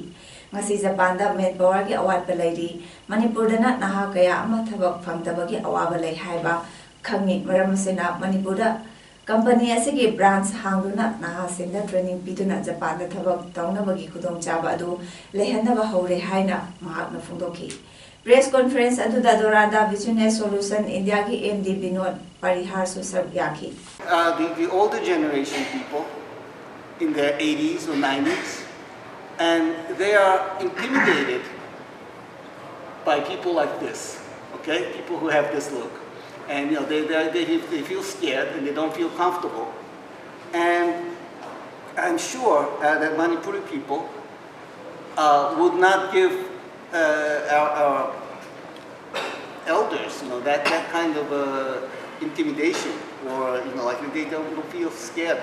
ꯉꯁꯤ ꯖꯄꯥꯟꯗ ꯃꯦꯟ ꯄꯥꯋꯔꯒꯤ ꯑꯋꯥꯠꯄ ꯂꯩꯔꯤ꯫ ꯃꯅꯤꯄꯨꯔꯗꯅ ꯅꯍꯥ ꯀꯌꯥ ꯑꯃ ꯊꯕꯛ ꯐꯪꯗꯕꯒꯤ ꯑꯋꯥꯕ ꯂꯩ ꯍꯥꯏꯕ ꯈꯪꯉꯤ꯫ ꯃꯔꯝ ꯑꯁꯤꯅ ꯃꯅꯤꯄꯨꯔꯗ ꯀꯝꯄꯅꯤ ꯑꯁꯤꯒꯤ ꯕ꯭ꯔꯥꯟꯆ ꯍꯥꯡꯗꯨꯅ ꯅꯍꯥꯁꯤꯡꯗ ꯇ꯭ꯔꯦꯅꯤꯡ ꯄꯤꯗꯨꯅ ꯖꯄꯥꯟꯗ ꯊꯕꯛ ꯇꯧꯅꯕꯒꯤ ꯈꯨꯗꯣꯡꯆꯥꯕ ꯑꯗꯨ ꯂꯩꯍꯟꯅꯕ ꯍꯧꯔꯦ ꯍꯥꯏꯅ ꯃꯍꯥꯛꯅ ꯐꯣꯡꯗꯣꯛꯈꯤ꯫ ꯄ꯭ꯔꯦꯁ ꯀꯣꯟꯐꯔꯦꯟꯁ ꯑꯗꯨꯗ ꯗꯣꯔꯥꯟꯗꯥ ꯕꯤꯖꯤꯅꯦꯁ ꯁꯣꯂꯨꯁꯟ ꯏꯟꯗꯤꯌꯥꯒꯤ ꯑꯦꯝ ꯗꯤ ꯕꯤꯅꯣꯗ ꯄꯥꯔꯤꯍꯥꯔꯁꯨ ꯁꯔꯨꯛ ꯌꯥꯈꯤ꯫ Uh, the, the older generation people in their eighties or nineties, and they are intimidated by people like this, okay? People who have this look. And you know, they, they, they, they feel scared and they don't feel comfortable. And I'm sure uh, that Manipuri people uh, would not give uh, our, our elders, you know, that, that kind of uh, intimidation, or you know, like they don't feel scared.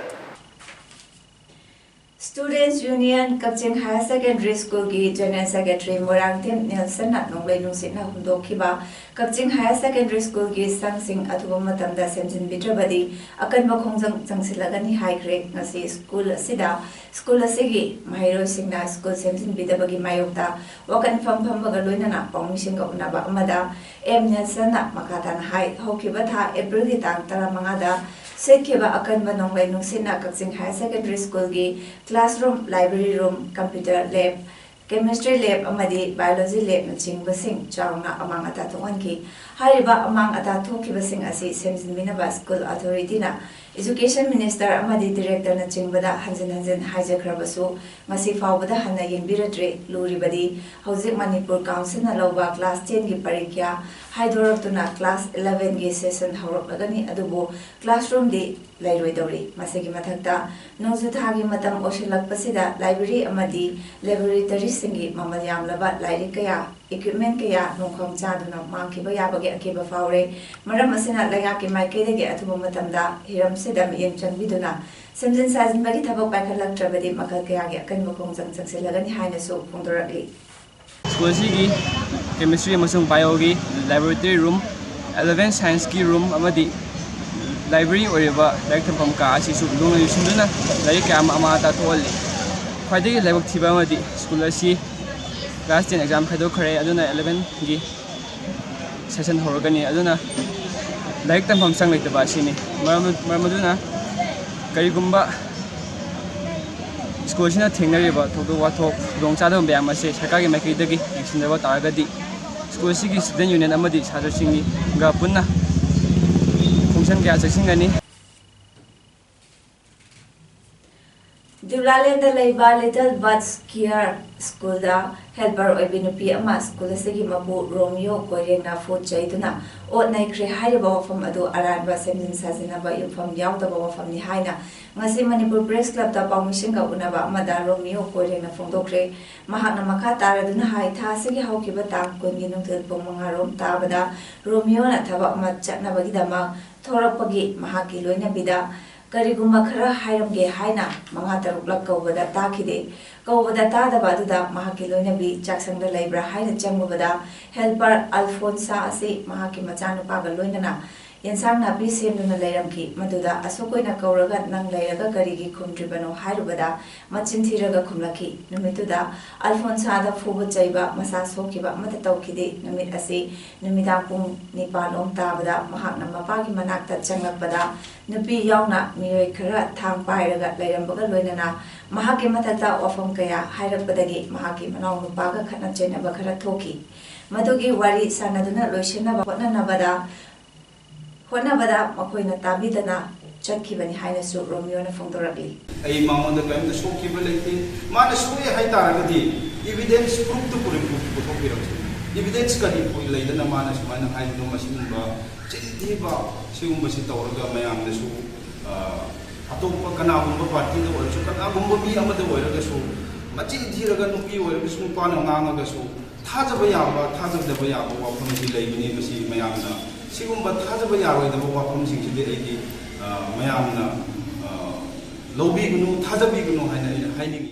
Students Union Kakching Higher Secondary Schoolꯒꯤ General Secretary Moirangthem ꯅꯦꯜꯁꯟꯅ ꯅꯣꯡꯂꯩ ꯅꯨꯡꯁꯤꯠꯅ ꯍꯨꯝꯗꯣꯛꯈꯤꯕ ꯀꯛꯆꯤꯡ Higher Secondary Schoolꯒꯤ ꯁꯪꯁꯤꯡ ꯑꯊꯨꯕ ꯃꯇꯝꯗ ꯁꯦꯝꯖꯤꯟꯕꯤꯗ꯭ꯔꯕꯗꯤ ꯑꯀꯟꯕ ꯈꯣꯡꯖꯪ ꯆꯪꯁꯤꯜꯂꯒꯅꯤ ꯍꯥꯏꯈ꯭ꯔꯦ꯫ ꯉꯁꯤ school ꯑꯁꯤꯗ school ꯑꯁꯤꯒꯤ ꯃꯍꯩꯔꯣꯏꯁꯤꯡꯅ ꯁ꯭ꯀꯨꯜ ꯁꯦꯝꯖꯤꯟꯕꯤꯗꯕꯒꯤ ꯃꯥꯌꯣꯛꯇ ꯋꯥꯀꯠꯐꯝ ꯐꯝꯕꯒ ꯂꯣꯏꯅꯅ ꯄꯥꯎꯃꯤꯁꯤꯡꯒ ꯎꯅꯕ ꯑꯃꯗ ꯑꯦꯝ ꯅꯦꯜꯁꯟꯅ ꯃꯈꯥ ꯇꯥꯅ ꯍꯥꯏ, ꯍꯧꯈꯤꯕ ꯊꯥ ꯑꯦꯄ꯭ꯔꯤꯜꯒꯤ ꯇꯥꯡ ꯇꯔꯥꯃꯉꯥꯗ ꯁꯤꯠꯈꯤꯕ ꯑꯀꯟꯕ ꯅꯣꯡꯂꯩ ꯅꯨꯡꯁꯤꯠꯅ ꯀꯛꯆꯤꯡ Higher Secondary Schoolꯒꯤ classroom, library room, computer lab, chemistry lab ꯑꯃꯗꯤ biology labꯅꯆꯤꯡꯕꯁꯤꯡ ꯆꯥꯎꯅ ꯑꯃꯥꯡ ꯑꯇꯥ ꯊꯣꯛꯍꯟꯈꯤ꯫ ꯍꯥꯏꯔꯤꯕ ꯑꯃꯥꯡ ꯑꯇꯥ ꯊꯣꯛꯈꯤꯕꯁꯤꯡ ꯑꯁꯤ ꯁꯦꯝꯖꯤꯟꯕꯤꯅꯕ school authorityꯅ education minister ꯑꯃꯗꯤ directorꯅꯆꯤꯡꯕꯗ ꯍꯟꯖꯤꯟ ꯍꯟꯖꯤꯟ ꯍꯥꯏꯖꯈ꯭ꯔꯕꯁꯨ, ꯉꯁꯤ ꯐꯥꯎꯕꯗ ꯍꯟꯅ ꯌꯦꯡꯕꯤꯔꯗ꯭ꯔꯦ꯫ ꯂꯨꯔꯤꯕꯗꯤ ꯍꯧꯖꯤꯛ ꯃꯅꯤꯄꯨꯔ councilꯅ ꯂꯧꯕ class tenꯒꯤ ꯄꯔꯤꯈ꯭ꯌꯥ ꯍꯥꯏꯗꯣꯔꯛꯇꯨꯅ class elevenꯒꯤ session ꯍꯧꯔꯛꯂꯒꯅꯤ, ꯑꯗꯨꯕꯨ classroomꯗꯤ ꯂꯩꯔꯣꯏꯗꯧꯔꯤ꯫ ꯃꯁꯤꯒꯤ ꯃꯊꯛꯇ ꯅꯣꯡꯖꯨ ꯊꯥꯒꯤ ꯃꯇꯝ ꯑꯣꯏꯁꯤꯜꯂꯛꯄꯁꯤꯗ library ꯑꯃꯗꯤ laboratoryꯁꯤꯡꯒꯤ ꯃꯃꯜ ꯌꯥꯝꯂꯕ ꯂꯥꯏꯔꯤꯛ ꯀꯌꯥ, equipment ꯀꯌꯥ ꯅꯣꯡꯈꯣꯡ ꯆꯥꯗꯨꯅ ꯃꯥꯡꯈꯤꯕ ꯌꯥꯕꯒꯤ ꯑꯀꯤꯕ ꯐꯥꯎꯔꯦ꯫ ꯃꯔꯝ ꯑꯁꯤꯅ ꯂꯩꯉꯥꯛꯀꯤ ꯃꯥꯏꯀꯩꯗꯒꯤ ꯑꯊꯨꯕ ꯃꯇꯝꯗ ꯍꯤꯔꯝꯁꯤꯗ ꯃꯤꯠꯌꯦꯡ ꯆꯪꯕꯤꯗꯨꯅ ꯁꯦꯝꯖꯤꯟ ꯁꯥꯖꯤꯟꯕꯒꯤ ꯊꯕꯛ ꯄꯥꯏꯈꯠꯂꯛꯇ꯭ꯔꯕꯗꯤ ꯃꯈꯜ ꯀꯌꯥꯒꯤ ꯑꯀꯟꯕ ꯈꯣꯡꯖꯪ ꯆꯪꯁꯤꯜꯂꯒꯅꯤ ꯍꯥꯏꯅꯁꯨ ꯐꯣꯡꯗꯣꯔꯛꯂꯤ꯫ ꯁ꯭ꯀꯨꯜ ꯑꯁꯤꯒꯤ chemistry ꯑꯃꯁꯨꯡ bioꯒꯤ laboratory room, eleven scienceꯀꯤ room ꯑꯃꯗꯤ library ꯑꯣꯏꯔꯤꯕ ꯂꯥꯏꯔꯤꯛ ꯊꯝꯐꯝ ꯀꯥ ꯑꯁꯤꯁꯨ ꯅꯣꯡꯅ ꯌꯨꯁꯤꯟꯗꯨꯅ ꯂꯥꯏꯔꯤꯛ ꯀꯌꯥ ꯑꯃ ꯑꯃꯥꯡ ꯑꯇꯥ ꯊꯣꯛꯍꯜꯂꯤ꯫ ꯈ꯭ꯋꯥꯏꯗꯒꯤ ꯂꯥꯏꯕꯛ ꯊꯤꯕ ꯑꯃꯗꯤ ꯁ꯭ꯀꯨꯜ ꯑꯁꯤ class ten exam ꯈꯥꯏꯗꯣꯛꯈ꯭ꯔꯦ, ꯑꯗꯨꯅ elevenꯒꯤ session ꯍꯧꯔꯒꯅꯤ꯫ ꯑꯗꯨꯅ ꯂꯥꯏꯔꯤꯛ ꯇꯝꯐꯝ ꯆꯪ ꯂꯩꯇꯕ ꯑꯁꯤꯅꯤ꯫ ꯃꯔꯝ ꯃꯔꯝ ꯑꯗꯨꯅ ꯀꯔꯤꯒꯨꯝꯕ ꯁ꯭ꯀꯨꯜꯁꯤꯅ ꯊꯦꯡꯅꯔꯤꯕ ꯊꯧꯗꯣꯛ ꯋꯥꯊꯣꯛ ꯈꯨꯗꯣꯡꯆꯥꯗꯕ ꯃꯌꯥꯝ ꯑꯁꯤ ꯁꯔꯀꯥꯔꯒꯤ ꯃꯥꯏꯀꯩꯗꯒꯤ ꯌꯦꯡꯁꯤꯟꯗꯕ ꯇꯥꯔꯒꯗꯤ ꯁ꯭ꯀꯨꯜꯁꯤꯒꯤ student union ꯑꯃꯗꯤ ꯁꯥꯇ꯭ꯔꯁꯤꯡꯒ ꯄꯨꯟꯅ ꯈꯣꯡꯖꯪ ꯀꯌꯥ ꯆꯪꯁꯤꯟꯒꯅꯤ꯫ ꯗꯤꯎꯂꯥꯂꯦꯟꯗ ꯂꯩꯕ Little Birds Care Schoolꯗ helper ꯑꯣꯏꯕꯤ ꯅꯨꯄꯤ ꯑꯃ ꯁ꯭ꯀꯨꯜ ꯑꯁꯤꯒꯤ ꯃꯄꯨ ꯔꯣꯃꯤꯌꯣ ꯀꯣꯏꯔꯦꯡꯅ ꯐꯨꯠ ꯆꯩꯗꯨꯅ ꯑꯣꯠ ꯅꯩꯈ꯭ꯔꯦ꯫ ꯍꯥꯏꯔꯤꯕ ꯋꯥꯐꯝ ꯑꯗꯨ ꯑꯔꯥꯟꯕ ꯁꯦꯝꯖꯤꯟ ꯁꯥꯖꯤꯟꯅꯕ ꯌꯨꯝꯐꯝ ꯌꯥꯎꯗꯕ ꯋꯥꯐꯝꯅꯤ ꯍꯥꯏꯅ ꯉꯁꯤ ꯃꯅꯤꯄꯨꯔ Press Clubꯇ ꯄꯥꯎꯃꯤꯁꯤꯡꯒ ꯎꯅꯕ ꯑꯃꯗ ꯔꯣꯃꯤꯌꯣ ꯀꯣꯏꯔꯦꯡꯅ ꯐꯣꯡꯗꯣꯛꯈ꯭ꯔꯦ꯫ ꯃꯍꯥꯛꯅ ꯃꯈꯥ ꯇꯥꯔꯗꯨꯅ ꯍꯥꯏ, ꯊꯥ ꯑꯁꯤꯒꯤ ꯍꯧꯈꯤꯕ ꯇꯥꯡ ꯀꯨꯟꯒꯤ ꯅꯨꯡꯊꯤꯜ ꯄꯨꯡ ꯃꯉꯥ ꯔꯣꯝ ꯇꯥꯕꯗ ꯔꯣꯃꯤꯌꯣꯅ ꯊꯕꯛ ꯑꯃ ꯆꯠꯅꯕꯒꯤꯗꯃꯛ ꯊꯣꯔꯛꯄꯒꯤ ꯃꯍꯥꯛꯀꯤ ꯂꯣꯏꯅꯕꯤꯗ ꯀꯔꯤꯒꯨꯝꯕ ꯈꯔ ꯍꯥꯏꯔꯝꯒꯦ ꯍꯥꯏꯅ ꯃꯉꯥ ꯇꯔꯨꯛꯂꯛ ꯀꯧꯕꯗ ꯇꯥꯈꯤꯗꯦ꯫ ꯀꯧꯕꯗ ꯇꯥꯗꯕ ꯑꯗꯨꯗ ꯃꯍꯥꯛꯀꯤ ꯂꯣꯏꯅꯕꯤ ꯆꯥꯛꯁꯪꯗ ꯂꯩꯕ꯭ꯔꯥ ꯍꯥꯏꯅ ꯆꯪꯂꯨꯕꯗ helper ꯑꯜꯐꯣꯟꯁꯥ ꯑꯁꯤ ꯃꯍꯥꯛꯀꯤ ꯃꯆꯥꯅꯨꯄꯥꯒ ꯂꯣꯏꯅꯅ ꯌꯦꯟꯁꯥꯡ ꯅꯥꯄꯤ ꯁꯦꯝꯗꯨꯅ ꯂꯩꯔꯝꯈꯤ꯫ ꯃꯗꯨꯗ ꯑꯁꯨꯛ ꯀꯨꯏꯅ ꯀꯧꯔꯒ ꯅꯪ ꯂꯩꯔꯒ ꯀꯔꯤꯒꯤ ꯈꯨꯝꯗ꯭ꯔꯤꯕꯅꯣ ꯍꯥꯏꯔꯨꯕꯗ ꯃꯆꯤꯟ ꯊꯤꯔꯒ ꯈꯨꯝꯂꯛꯈꯤ꯫ ꯅꯨꯃꯤꯠꯇꯨꯗ ꯑꯜꯐꯣꯟꯁꯥꯗ ꯐꯨꯕ ꯆꯩꯕ, ꯃꯁꯥ ꯁꯣꯛꯈꯤꯕ ꯑꯃꯠꯇ ꯇꯧꯈꯤꯗꯦ꯫ ꯅꯨꯃꯤꯠ ꯑꯁꯤ ꯅꯨꯃꯤꯗꯥꯡ ꯄꯨꯡ ꯅꯤꯄꯥꯟ ꯂꯣꯝ ꯇꯥꯕꯗ ꯃꯍꯥꯛꯅ ꯃꯄꯥꯒꯤ ꯃꯅꯥꯛꯇ ꯆꯪꯂꯛꯄꯗ ꯅꯨꯄꯤ ꯌꯥꯎꯅ ꯃꯤꯑꯣꯏ ꯈꯔ ꯊꯥꯡ ꯄꯥꯏꯔꯒ ꯂꯩꯔꯝꯕꯒ ꯂꯣꯏꯅꯅ ꯃꯍꯥꯛꯀꯤ ꯃꯊꯛꯇ ꯋꯥꯐꯝ ꯀꯌꯥ ꯍꯥꯏꯔꯛꯄꯗꯒꯤ ꯃꯍꯥꯛꯀꯤ ꯃꯅꯥꯎ ꯅꯨꯄꯥꯒ ꯈꯠꯅ ꯆꯩꯅꯕ ꯈꯔ ꯊꯣꯛꯈꯤ꯫ ꯃꯗꯨꯒꯤ ꯋꯥꯔꯤ ꯁꯥꯟꯅꯗꯨꯅ ꯂꯣꯏꯁꯤꯟꯅꯕ ꯍꯣꯠꯅꯅꯕꯗ ꯍꯣꯠꯅꯕꯗ ꯃꯈꯣꯏꯅ ꯇꯥꯕꯤꯗꯅ ꯆꯠꯈꯤꯕꯅꯤ ꯍꯥꯏꯅꯁꯨ ꯔꯣꯃꯤꯌꯣꯅ ꯐꯣꯡꯗꯣꯔꯛꯂꯤ꯫ ꯑꯩ ꯃꯉꯣꯟꯗ ꯀꯔꯤꯝꯇ ꯁꯣꯛꯈꯤꯕ ꯂꯩꯇꯦ꯫ ꯃꯥꯅ ꯁꯣꯛꯑꯦ ꯍꯥꯏ ꯇꯥꯔꯒꯗꯤ evidence, proof to prove ꯄꯨꯊꯣꯛꯄꯤꯔꯛꯁꯤ꯫ Evidence ꯀꯔꯤ ꯂꯩꯗꯅ ꯃꯥꯅ ꯁꯨꯃꯥꯏꯅ ꯍꯥꯏꯕꯅꯣ? ꯃꯁꯤꯒꯨꯝꯕ ꯆꯤꯟ ꯊꯤꯕ ꯁꯤꯒꯨꯝꯕꯁꯤ ꯇꯧꯔꯒ ꯃꯌꯥꯝꯗꯁꯨ, ꯑ, ꯑꯇꯣꯞꯄ ꯀꯅꯥꯒꯨꯝꯕ ꯄꯥꯔꯇꯤꯗ ꯑꯣꯏꯔꯁꯨ, ꯀꯅꯥꯒꯨꯝꯕ ꯃꯤ ꯑꯃꯗ ꯑꯣꯏꯔꯒꯁꯨ, ꯃꯆꯤꯟ ꯊꯤꯔꯒ ꯅꯨꯄꯤ ꯑꯣꯏꯔꯒꯁꯨ, ꯅꯨꯄꯥꯅ ꯉꯥꯡꯉꯒꯁꯨ, ꯊꯥꯖꯕ ꯌꯥꯕ, ꯊꯥꯖꯗꯕ ꯌꯥꯕ ꯋꯥꯐꯝꯁꯤ ꯂꯩꯕꯅꯤ꯫ ꯃꯁꯤ ꯃꯌꯥꯝꯅ ꯁꯤꯒꯨꯝꯕ ꯊꯥꯖꯕ ꯌꯥꯔꯣꯏꯗꯕ ꯋꯥꯐꯝꯁꯤꯡꯁꯤꯗꯤ ꯑꯩꯗꯤ, ꯑ, ꯃꯌꯥꯝꯅ, ꯑ, ꯂꯧꯕꯤꯒꯅꯨ, ꯊꯥꯖꯕꯤꯒꯅꯨ ꯍꯥꯏꯅ ꯑꯩꯅ ꯍꯥꯏꯅꯤꯡꯉꯤ꯫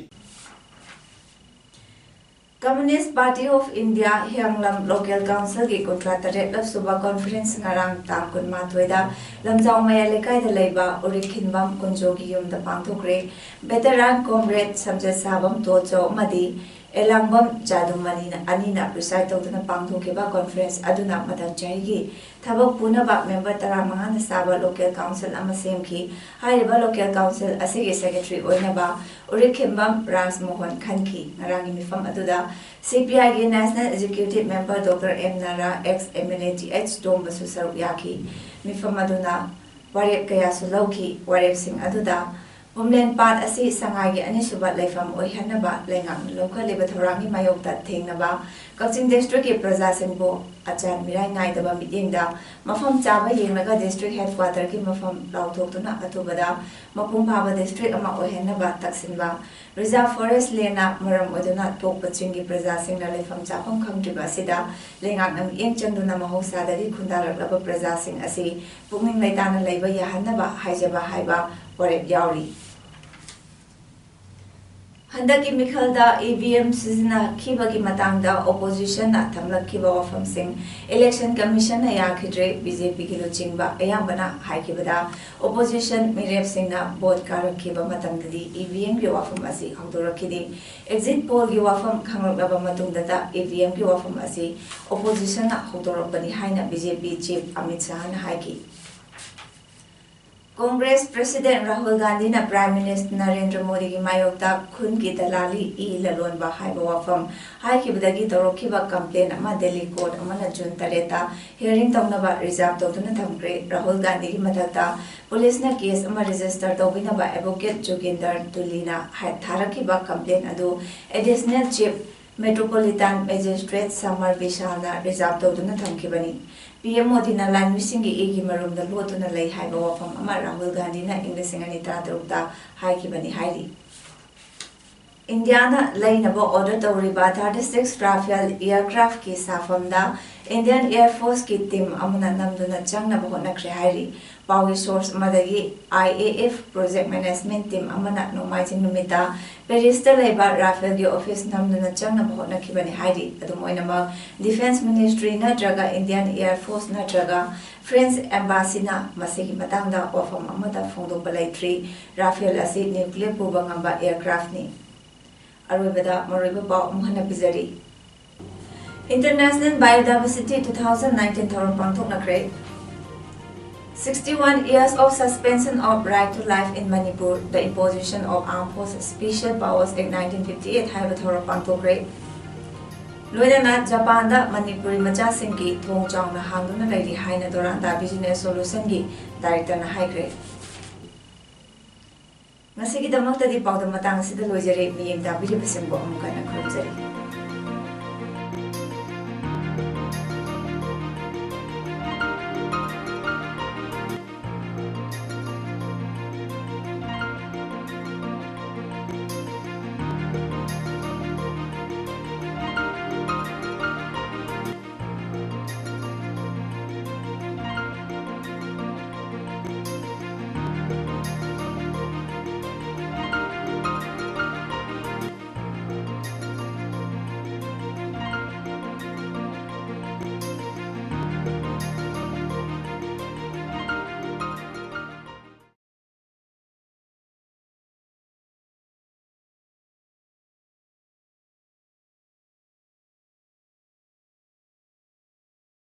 Communist Party of India ꯍꯤꯌꯥꯡꯂꯝ Local Council ꯒꯤ ꯀꯨꯟꯊ꯭ꯔꯥ ꯇꯔꯦꯠꯂꯛ ꯁꯨꯕ conference ꯉꯔꯥꯡ ꯇꯥꯡ ꯀꯨꯟꯃꯥꯊꯣꯏꯗ ꯂꯝꯖꯥꯎ ꯃꯌꯥꯏ ꯂꯩꯀꯥꯏꯗ ꯂꯩꯕ ꯎꯔꯤꯛꯈꯤꯟꯕꯝ ꯀꯨꯟꯖꯣꯒꯤ ꯌꯨꯝꯗ ꯄꯥꯡꯊꯣꯛꯈ꯭ꯔꯦ꯫ Veteran Comrade ꯁꯝꯖꯦꯠ ꯁꯥꯕꯝ ꯇꯣꯜꯆꯧ ꯑꯃꯗꯤ ꯑꯦꯂꯥꯡꯕꯝ ꯖꯥꯗꯨꯃꯅꯤꯅ ꯑꯅꯤꯅ preside ꯇꯧꯗꯨꯅ ꯄꯥꯡꯊꯣꯛꯈꯤꯕ conference ꯑꯗꯨꯅ ꯃꯊꯪ ꯆꯍꯤꯒꯤ ꯊꯕꯛ ꯄꯨꯅꯕ member ꯇꯔꯥꯃꯉꯥꯅ ꯁꯥꯕ local council ꯑꯃ ꯁꯦꯝꯈꯤ꯫ ꯍꯥꯏꯔꯤꯕ local council ꯑꯁꯤꯒꯤ secretary ꯑꯣꯏꯅꯕ ꯎꯔꯤꯛꯈꯤꯟꯕꯝ ꯔꯥꯖꯃꯣꯍꯟ ꯈꯟꯈꯤ꯫ ꯉꯔꯥꯡꯒꯤ ꯃꯤꯐꯝ ꯑꯗꯨꯗ C P I ꯒꯤ National Executive Member Doctor M ꯅꯥꯔꯥ, ex M L A G H ꯇꯣꯝꯕꯁꯨ ꯁꯔꯨꯛ ꯌꯥꯈꯤ꯫ ꯃꯤꯐꯝ ꯑꯗꯨꯅ ꯋꯥꯔꯦꯞ ꯀꯌꯥꯁꯨ ꯂꯧꯈꯤ꯫ ꯋꯥꯔꯦꯞꯁꯤꯡ ꯑꯗꯨꯗ ꯄꯨꯝꯂꯦꯟ ꯄꯥꯠ ꯑꯁꯤ ꯁꯉꯥꯏꯒꯤ ꯑꯅꯤꯁꯨꯕ ꯂꯩꯐꯝ ꯑꯣꯏꯍꯟꯅꯕ ꯂꯩꯉꯥꯛꯅ ꯂꯧꯈꯠꯂꯤꯕ ꯊꯧꯔꯥꯡꯒꯤ ꯃꯥꯌꯣꯛꯇ ꯊꯦꯡꯅꯕ ꯀꯛꯆꯤꯡ district ꯀꯤ ꯄ꯭ꯔꯖꯥꯁꯤꯡꯕꯨ ꯑꯆꯥꯟ ꯃꯤꯔꯥꯏ ꯅꯥꯏꯗꯕ ꯃꯤꯠꯌꯦꯡꯗ ꯃꯐꯝ ꯆꯥꯕ ꯌꯦꯡꯂꯒ district headquarter ꯒꯤ ꯃꯐꯝ ꯂꯥꯎꯊꯣꯛꯇꯨꯅ ꯑꯊꯨꯕꯗ ꯃꯄꯨꯡ ꯐꯥꯕ district ꯑꯃ ꯑꯣꯏꯍꯟꯅꯕ ꯇꯛꯁꯤꯟꯕ, reserve forest land ꯅ ꯃꯔꯝ ꯑꯣꯏꯗꯨꯅ ꯇꯣꯛꯄ ꯆꯤꯡꯒꯤ ꯄ꯭ꯔꯖꯥꯁꯤꯡꯅ ꯂꯩꯐꯝ ꯆꯥꯐꯝ ꯈꯪꯗ꯭ꯔꯤꯕ ꯑꯁꯤꯗ ꯂꯩꯉꯥꯛꯅ ꯃꯤꯠꯌꯦꯡ ꯆꯪꯗꯨꯅ ꯃꯍꯧꯁꯥꯗꯒꯤ ꯈꯨꯟꯗꯥꯔꯛꯂꯕ ꯄ꯭ꯔꯖꯥꯁꯤꯡ ꯑꯁꯤ ꯄꯨꯛꯅꯤꯡ ꯂꯩꯇꯥꯅ ꯂꯩꯕ ꯌꯥꯍꯟꯅꯕ ꯍꯥꯏꯖꯕ ꯍꯥꯏꯕ ꯋꯥꯔꯦꯞ ꯌꯥꯎꯔꯤ꯫ ꯍꯟꯗꯛꯀꯤ ꯃꯤꯈꯜꯗ ꯏ ꯚꯤ ꯑꯦꯝ ꯁꯤꯖꯤꯟꯅꯈꯤꯕꯒꯤ ꯃꯇꯥꯡꯗ ꯑꯣꯄꯣꯖꯤꯁꯟꯅ ꯊꯝꯂꯛꯈꯤꯕ ꯋꯥꯐꯝꯁꯤꯡ ꯏꯂꯦꯛꯁꯟ ꯀꯃꯤꯁꯟꯅ ꯌꯥꯈꯤꯗ꯭ꯔꯦ꯫ ꯕꯤ ꯖꯦ ꯄꯤꯒꯤ ꯂꯨꯆꯤꯡꯕ ꯑꯌꯥꯝꯕꯅ ꯍꯥꯏꯈꯤꯕꯗ, ꯑꯣꯄꯣꯖꯤꯁꯟ ꯃꯤꯔꯦꯞꯁꯤꯡꯅ ꯚꯣꯠ ꯀꯥꯔꯛꯈꯤꯕ ꯃꯇꯝꯗꯗꯤ ꯏ ꯚꯤ ꯑꯦꯝꯒꯤ ꯋꯥꯐꯝ ꯑꯁꯤ ꯍꯧꯗꯣꯔꯛꯈꯤꯗꯦ꯫ ꯑꯦꯛꯖꯤꯠ ꯄꯣꯜꯒꯤ ꯋꯥꯐꯝ ꯈꯪꯂꯛꯂꯕ ꯃꯇꯨꯡꯗꯇ ꯏ ꯚꯤ ꯑꯦꯝꯒꯤ ꯋꯥꯐꯝ ꯑꯁꯤ ꯑꯣꯄꯣꯖꯤꯁꯟꯅ ꯍꯧꯗꯣꯔꯛꯄꯅꯤ ꯍꯥꯏꯅ ꯕꯤ ꯖꯦ ꯄꯤ ꯆꯤꯐ ꯑꯃꯤꯠ ꯁꯥꯍꯅ ꯍꯥꯏꯈꯤ꯫ ꯀꯣꯡꯒ꯭ꯔꯦꯁ ꯄ꯭ꯔꯦꯁꯤꯗꯦꯟꯠ ꯔꯥꯍꯨꯜ ꯒꯥꯟꯙꯤꯅ ꯄ꯭ꯔꯥꯏꯝ ꯃꯤꯅꯤꯁꯇꯔ ꯅꯔꯦꯟꯗ꯭ꯔ ꯃꯣꯗꯤꯒꯤ ꯃꯥꯌꯣꯛꯇ ꯈꯨꯟꯒꯤ ꯗꯂꯥꯂꯤ, ꯏ ꯂꯂꯣꯟꯕ ꯍꯥꯏꯕ ꯋꯥꯐꯝ ꯍꯥꯏꯈꯤꯕꯗꯒꯤ ꯇꯧꯔꯛꯈꯤꯕ ꯀꯝꯄ꯭ꯂꯦꯟ ꯑꯃ ꯗꯦꯜꯂꯤ ꯀꯣꯔꯠ ꯑꯃꯅ ꯖꯨꯟ ꯇꯔꯦꯠꯇ ꯍꯤꯌꯔꯤꯡ ꯇꯧꯅꯕ ꯔꯤꯖꯥꯔꯚ ꯇꯧꯗꯨꯅ ꯊꯝꯈ꯭ꯔꯦ꯫ ꯔꯥꯍꯨꯜ ꯒꯥꯟꯙꯤꯒꯤ ꯃꯊꯛꯇ ꯄꯨꯂꯤꯁꯅ ꯀꯦꯁ ꯑꯃ ꯔꯦꯖꯤꯁꯇꯔ ꯇꯧꯕꯤꯅꯕ ꯑꯦꯗꯚꯣꯀꯦꯠ ꯖꯣꯒꯤꯟꯗꯔ ꯇꯨꯂꯤꯅ ꯍꯥꯏ-, ꯊꯥꯔꯛꯈꯤꯕ ꯀꯝꯄ꯭ꯂꯦꯟ ꯑꯗꯨ ꯑꯦꯗꯤꯁꯅꯦꯜ ꯆꯤꯐ ꯃꯦꯇ꯭ꯔꯣꯄꯣꯂꯤꯇꯥꯟ ꯃꯦꯖꯤꯁꯇ꯭ꯔꯦꯠ ꯁꯃꯔ ꯕꯤꯁꯥꯜꯅ ꯔꯤꯖꯥꯔꯚ ꯇꯧꯗꯨꯅ ꯊꯝꯈꯤꯕꯅꯤ꯫ ꯄꯤ ꯑꯦꯝ ꯃꯣꯗꯤꯅ ꯂꯥꯟꯃꯤꯁꯤꯡꯒꯤ ꯏꯒꯤ ꯃꯔꯨꯝꯗ ꯂꯣꯠꯇꯨꯅ ꯂꯩ ꯍꯥꯏꯕ ꯋꯥꯐꯝ ꯑꯃ ꯔꯥꯍꯨꯜ ꯒꯥꯟꯙꯤꯅ ꯏꯪ ꯂꯤꯁꯤꯡ ꯑꯅꯤ ꯇꯔꯥꯇꯔꯨꯛꯇ ꯍꯥꯏꯈꯤꯕꯅꯤ ꯍꯥꯏꯔꯤ꯫ ꯏꯟꯗꯤꯌꯥꯅ ꯂꯩꯅꯕ ꯑꯣꯔꯗꯔ ꯇꯧꯔꯤꯕ thirty six Rafale aircraftꯀꯤ ꯁꯥꯐꯝꯗ ꯏꯟꯗꯤꯌꯟ ꯑꯦꯌꯔ ꯐꯣꯔꯁꯀꯤ ꯇꯤꯝ ꯑꯃꯅ ꯅꯝꯗꯨꯅ ꯆꯪꯅꯕ ꯍꯣꯠꯅꯈ꯭ꯔꯦ ꯍꯥꯏꯔꯤ꯫ ꯄꯥꯎꯒꯤ ꯁꯣꯔꯁ ꯑꯃꯗꯒꯤ, I A F project management team ꯑꯃꯅ ꯅꯣꯡꯃꯥꯏꯖꯤꯡ ꯅꯨꯃꯤꯠꯇ ꯄꯦꯔꯤꯁꯇ ꯂꯩꯕ ꯔꯥꯐꯦꯜꯒꯤ ꯑꯣꯐꯤꯁ ꯅꯝꯗꯨꯅ ꯆꯪꯅꯕ ꯍꯣꯠꯅꯈꯤꯕꯅꯤ ꯍꯥꯏꯔꯤ꯫ ꯑꯗꯨꯝ ꯑꯣꯏꯅꯃꯛ, ꯗꯤꯐꯦꯟꯁ ꯃꯤꯅꯤꯁꯇ꯭ꯔꯤ ꯅꯠꯇ꯭ꯔꯒ ꯏꯟꯗꯤꯌꯟ ꯑꯦꯌꯔ ꯐꯣꯔꯁ ꯅꯠꯇ꯭ꯔꯒ ꯐ꯭ꯔꯦꯟꯁ ꯑꯦꯝꯕꯥꯁꯤꯅ ꯃꯁꯤꯒꯤ ꯃꯇꯥꯡꯗ ꯋꯥꯐꯝ ꯑꯃꯠꯇ ꯐꯣꯡꯗꯣꯛꯄ ꯂꯩꯇ꯭ꯔꯤ꯫ ꯔꯥꯐꯦꯜ ꯑꯁꯤ ꯅ꯭ꯌꯨꯀ꯭ꯂꯤꯌꯔ ꯄꯨꯕ ꯉꯝꯕ ꯑꯦꯌꯔꯀ꯭ꯔꯥꯐꯅꯤ꯫ ꯑꯔꯣꯏꯕꯗ ꯃꯔꯨꯑꯣꯏꯕ ꯄꯥꯎ ꯑꯃꯨꯛ ꯍꯟꯅ ꯄꯤꯖꯔꯤ꯫ International Biodiversity two thousand nineteen ꯊꯧꯔꯝ ꯄꯥꯡꯊꯣꯛꯅꯈ꯭ꯔꯦ꯫ Sixty one years of suspension of right to life in Manipur, the imposition of Armed Forces Special Powers Act nineteen fifty eight ꯍꯥꯏꯕ ꯊꯧꯔꯝ ꯄꯥꯡꯊꯣꯛꯈ꯭ꯔꯦ꯫ ꯂꯣꯏꯅꯅ ꯖꯄꯥꯟꯗ ꯃꯅꯤꯄꯨꯔꯤ ꯃꯆꯥꯁꯤꯡꯒꯤ ꯊꯣꯡ ꯆꯥꯎꯅ ꯍꯥꯡꯗꯨꯅ ꯂꯩꯔꯤ ꯍꯥꯏꯅ ꯗꯣꯔꯥꯟꯗꯥ ꯕꯤꯖꯤꯅꯦꯁ ꯁꯣꯂꯨꯁꯟꯒꯤ ꯗꯥꯏꯔꯦꯛꯇꯔꯅ ꯍꯥꯏꯈ꯭ꯔꯦ꯫ ꯉꯁꯤꯒꯤꯗꯃꯛꯇꯗꯤ ꯄꯥꯎꯗꯝ ꯃꯇꯥꯡ ꯑꯁꯤꯗ ꯂꯣꯏꯖꯔꯦ꯫ ꯃꯤꯠꯌꯦꯡ ꯇꯥꯕꯤꯔꯤꯕꯁꯤꯡꯕꯨ ꯑꯃꯨꯛ ꯍꯟꯅ ꯈꯨꯔꯨꯝꯖꯔꯤ꯫